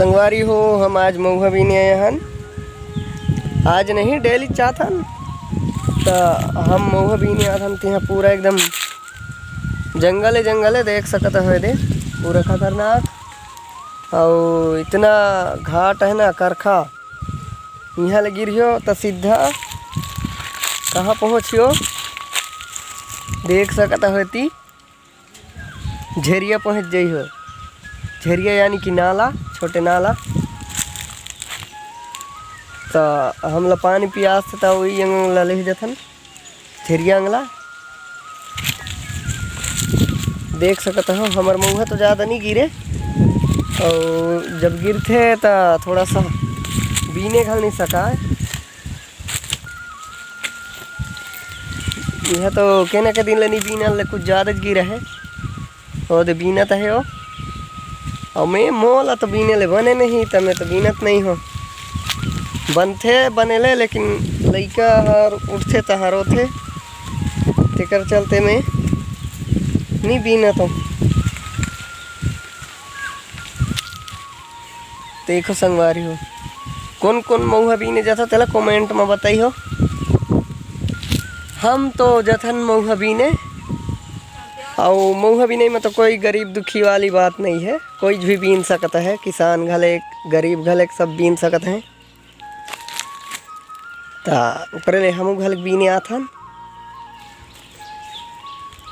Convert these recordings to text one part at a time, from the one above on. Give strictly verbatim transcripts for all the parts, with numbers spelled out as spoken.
संगवारी हो, हम आज मउहा बीने आए हन। आज नहीं, डेली चाहत हन, त हम मउहा बीने आत हन। तिहा पूरा एकदम जंगले जंगले देख सकत हो, एदे पूरा खतरनाक। अउ इतना घाट है ना, करखा, इहाँ ले गिरहियो त सीधा कहाँ पहुँचियो, देख सकत हो, एती झेरिया पहुँच जइहो। झेरिया यानी कि नाला, छोटे नाला। त हमला पानी पियास, त वही अंग ला ले जथन, झेरिया अंगला। देख सकत हो, हमर मउहा तो ज़्यादा नहीं गिरे, अउ जब गिरथे त थोड़ा सा बीने घल नहीं सकाय। यह तो केना के दिन ले नहीं बीनल, कुछ ज़्यादा गिरा है। ओदे बीनत हे ओ। अउ मैं, मोला तो बीने ले बने नहीं, त मैं तो बीनत नहीं हो। बनथे बने ले, लेकिन लइका हर उठथे तहाँ रोथे, तेकर चलते मैं नहीं बीनत हो। देखो संगवारी हो, कोन कोन मउहा बीने जाथा, तेला comment म बताइहो। हम तो जथन मउहा बीने, अउ मउहा बीने में तो कोई गरीब दुखी वाली बात नहीं है, कोई भी बीन सकत है, किसान घलेक, गरीब घलेक, सब बीन सकत हैं। त ओकरे ले हमू घलेक बीने आथन।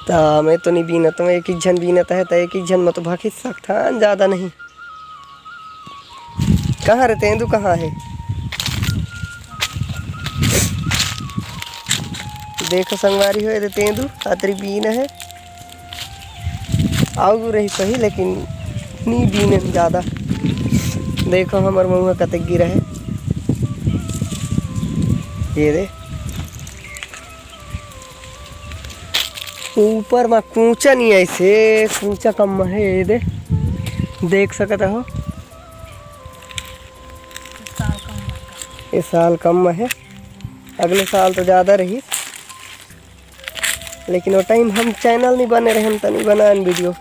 त मैं तो नहीं बीनत हूँ, एक एक झन बीनत है, त एक एक झन में तो भाखी सकथन, ज़्यादा नहीं। कहाँ रे तेंदू, कहाँ है? देखो संगवारी हो, एदे तेंदू अतरी बीन है, आऊ रही सही, लेकिन नी बीन ज़्यादा। देखो हमर मउहा कतक गिरा है, ये दे। ऊपर मा कूचा नहीं, ऐसे कूचा कम मा है, ये दे, देख सकत हो। ये साल कम मा है, अगले साल तो ज़्यादा रही, लेकिन वो time हम channel नहीं बने रहन, त नहीं बनान video।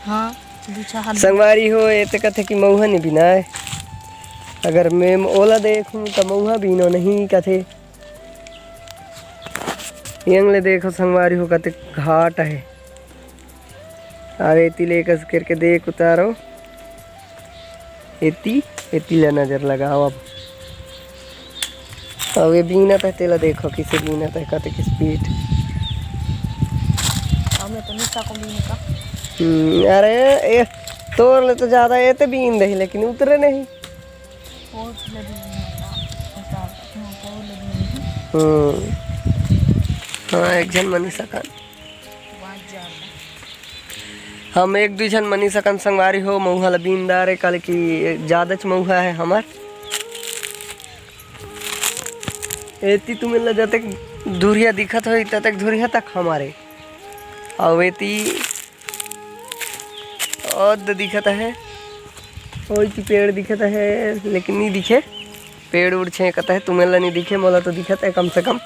हाँ, दू चार संगवारी हो, ये तो कथे कि मउहा नहीं बिनाए। अगर मैं ओला देखूं, त मउहा बीनो नहीं कथे। यंग ले देखो संगवारी हो, कते घाट है। अरे एती ले कस करके देख उतारो, एती, एती ले नजर लगाओ अब। अब ये बीनत है, तेला देखो किसे बीनत है, कते किस पीठ। अब मैं तो नहीं सकूं बीने का। हम्म, अरे ए, तोर ले तो ज्यादा एते बीन रही, लेकिन उतरे नहीं। बहुत लगी हुई है, ऐसा, हाँ, बहुत लगी हुई है। हम्म। हाँ, एक झन मनी सकन। बहुत ज्यादा। हम एक दुई झन मनी सकन संगवारी हो, मउहा ल बीन डारे, काले कि ज्यादाच मउहा है हमर। एती तुमन ल जतेक धुरिया दिखत होही, ततेक धुरिया तक हमारे। अउ एती ओद दिखत हे, ओई की पेड़ दिखत हे, लेकिन नी दिखे। पेड़ उड़ छेंकत हे, तुमन ला नी दिखे, मोला तो दिखत हे कम से कम।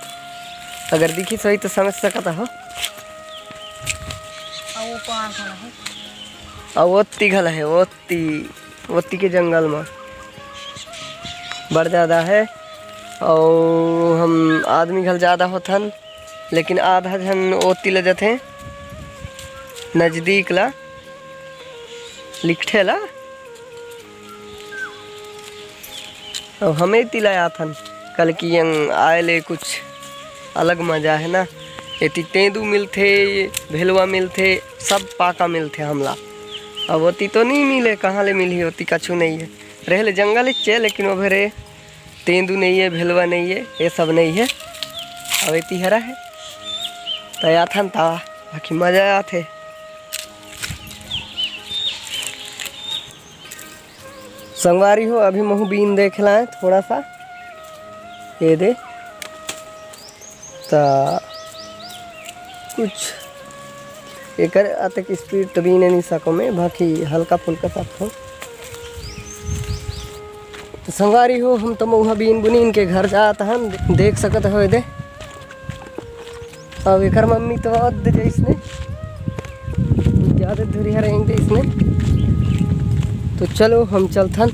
अगर दिखिस होही तो समझ सकत हो। अउ वो पार घला हे। अउ ओत्ती घला हे, ओत्ती, ओत्ती के जंगल म बड़ ज्यादा हे। अउ हम आदमी घल ज्यादा होथन। लेकिन आधा झन ओती ल जथे, नजदीक ला, लिकठे ला, अउ हमें तिला आथन। कल की यंग आए ले कुछ अलग मजा है ना। एती तेंदू मिलथे, भेलवा मिलथे, सब पाका मिलथे हमला। अब ओती तो नहीं मिले, कहाँ ले मिलही, ओती कछु नहीं है। रहे ले जंगल इच्चे, लेकिन वो भेरे तेंदू नहीं है, भेलवा नहीं है, ये सब नहीं है। अब एती हरा है, त आथन ता, बाकी मजा आथे। संगवारी हो, अभी महू बीन देख लाए थोड़ा सा, ये दे। त कुछ एकर अतक speed तो बीने नहीं सको मैं, बाकी हल्का फुल्का सकथों। तो संगवारी हो, हम तो मउहा बीन बुनीन के घर जात हन, देख सकत हो एदे। अब एकर मम्मी तो अद जैसने, ज्यादा धुरिया रहेंगे इसने। तो चलो, हम चलथन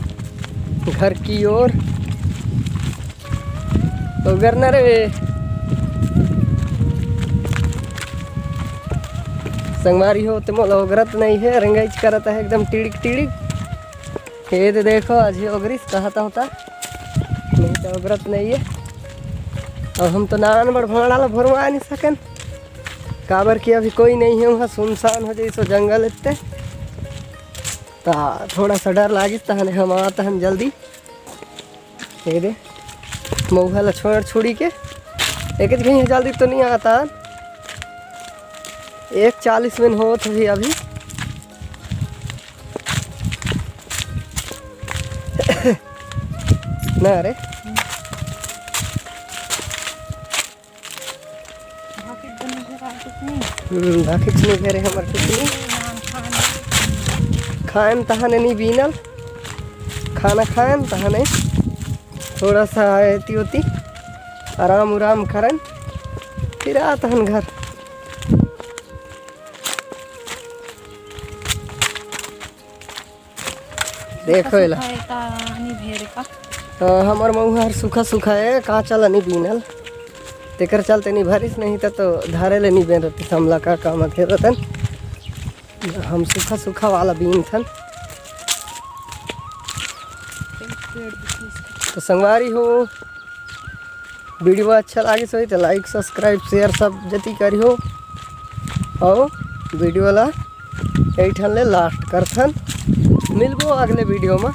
घर की ओर। ओगरना रे संगवारी हो, ते मोला ओगरत नहीं है, रंगाइच करत है एकदम टिड़िक टिड़िक। ये दे देखो, आज ही ओगरिस कहत होता, नहीं तो ओगरत नहीं है। और हम तो नान बड़ भांड़ा ला भरवा नहीं सकन, काबर कि अभी कोई नहीं है वहाँ, सुनसान हो जाई सो जंगल इत्ते। ता थोड़ा सा डर लागिस, तहने हम आत हन जल्दी। ये दे, मउहा ला छोड़ छुड़ी के, एक घनी जल्दी तो नहीं आता। एक चालीस में होत भी अभी। ना रे। भाखित बने हे रात में। हम्म, भाखित नहीं करे हमर टुकनी। नान खान। खान तहने नहीं बीनल, खाना खान तहने थोड़ा सा एती ओती आराम उराम करन, फिर आत हन घर। देखो एला। सूखा है का, नहीं भेरे का? हाँ, हमर मउहा हर सूखा सूखा है, कांचा ला नहीं बीनल, तेकर चलते नहीं भरिस, नहीं त तो धारे ले नहीं बेन रहती हमला का काम थे रतन। हम सूखा सूखा वाला बीन थन। तो संगवारी हो, वीडियो अच्छा लागिस होही तो like, subscribe, share सब जती करिहो। और वीडियो ला यही ठन ले last करथन, मिलबो अगले वीडियो में।